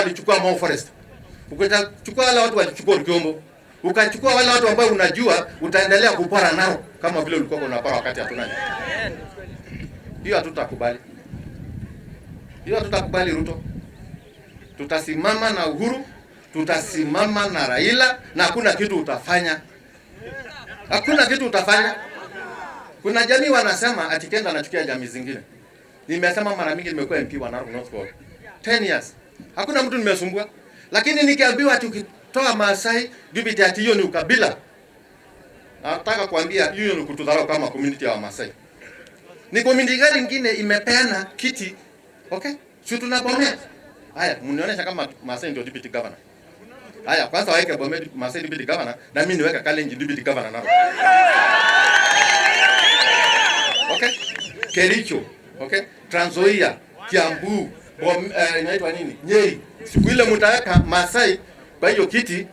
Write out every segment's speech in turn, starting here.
walichukua Mau Forest, ukachukua wale watu walichukua Kiombo, ukachukua wale watu ambao unajua utaendelea kupora nao kama vile ulikuwa unapora wakati hatuna. Hiyo hatutakubali. Hiyo hatutakubali, Ruto. Tutasimama na Uhuru, tutasimama na Raila na hakuna kitu utafanya. Hakuna kitu utafanya. Kuna jamii wanasema ati Kenda anachukia jamii zingine. Nimesema mara mingi, nimekuwa MP wa Narok North for 10 years. Hakuna mtu nimesumbua. Lakini nikiambiwa ati ukitoa Maasai deputy ati hiyo ni ukabila. Nataka kuambia hiyo ni kutudharau kama community ya Wamasai. Ni community gani nyingine imepeana kiti? Okay? Si tuna Bomet. Haya, mnionyesha kama Maasai ndio deputy governor. Haya, kwanza waweke Bomet Maasai deputy governor na mimi niweka Kalenjin deputy governor nao. Okay? Kericho, okay? Trans Nzoia, Kiambu, inaitwa nini? Nyeri. Siku ile mtaweka Masai kwa hiyo kiti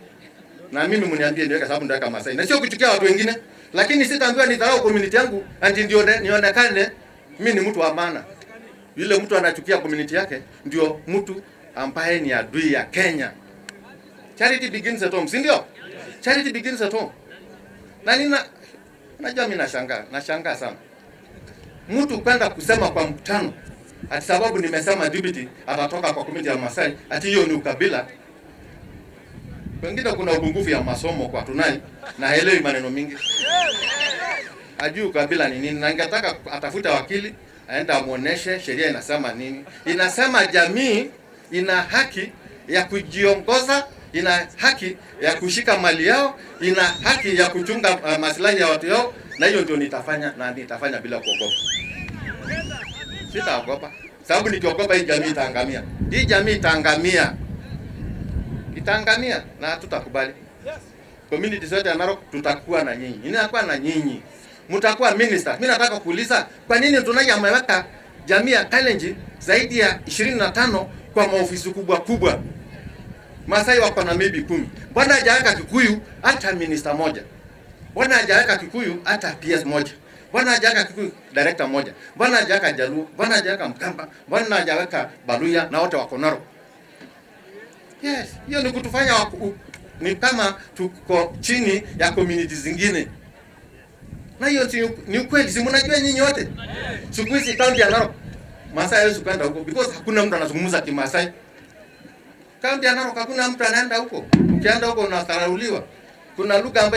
na mimi mniambie niweke, sababu nitaweka Masai. Na sio kuchukia watu wengine, lakini sitaambiwa nidharau community yangu ati ndio nionekane mimi ni mtu wa maana. Yule mtu anachukia community yake ndio mtu ambaye ni adui ya Kenya. Charity begins at home, si ndio? Charity begins at home. Na nina unajua mimi nashangaa, nashangaa sana. Mtu kwenda kusema kwa mkutano ati sababu nimesema deputy atatoka kwa community ya Masai, ati hiyo ni ukabila. Wengine kuna upungufu ya masomo kwa Tunai na haelewi maneno mingi. Hajui ukabila ni nini, na ningetaka atafute wakili aenda amuoneshe sheria inasema nini. Inasema jamii ina haki ya kujiongoza, ina haki ya kushika mali yao, ina haki ya kuchunga maslahi ya watu yao, na hiyo ndio nitafanya na nitafanya bila kuogopa. Sitaogopa, sababu nikiogopa hii jamii itaangamia. Hii jamii itaangamia, itaangamia na hatutakubali. Community zote ya Narok tutakuwa na nyinyi, ninakuwa na nyinyi, mtakuwa minister. Mimi nataka kuuliza kwa nini Tunai ameweka jamii ya Kalenjin zaidi ya 25 kwa maofisi kubwa kubwa? Masai wako na maybe 10. Mbona hajaweka Kikuyu hata minister moja? Mbona hajaweka Kikuyu hata PS moja? Mbona hajaweka Kikuyu director moja? Mbona hajaweka Jaluo? Mbona hajaweka Mkamba? Mbona hajaweka Baluya na wote wako Narok? Yes, hiyo ni kutufanya ni kama tuko chini ya community zingine. Na hiyo si ni ukweli, si mnajua nyinyi wote? Siku hizi county ya Narok Masai hawezi kwenda huko because hakuna mtu anazungumza Kimasai. County ya Narok hakuna mtu anaenda huko. Ukienda huko unadharauliwa. Kuna lugha ambayo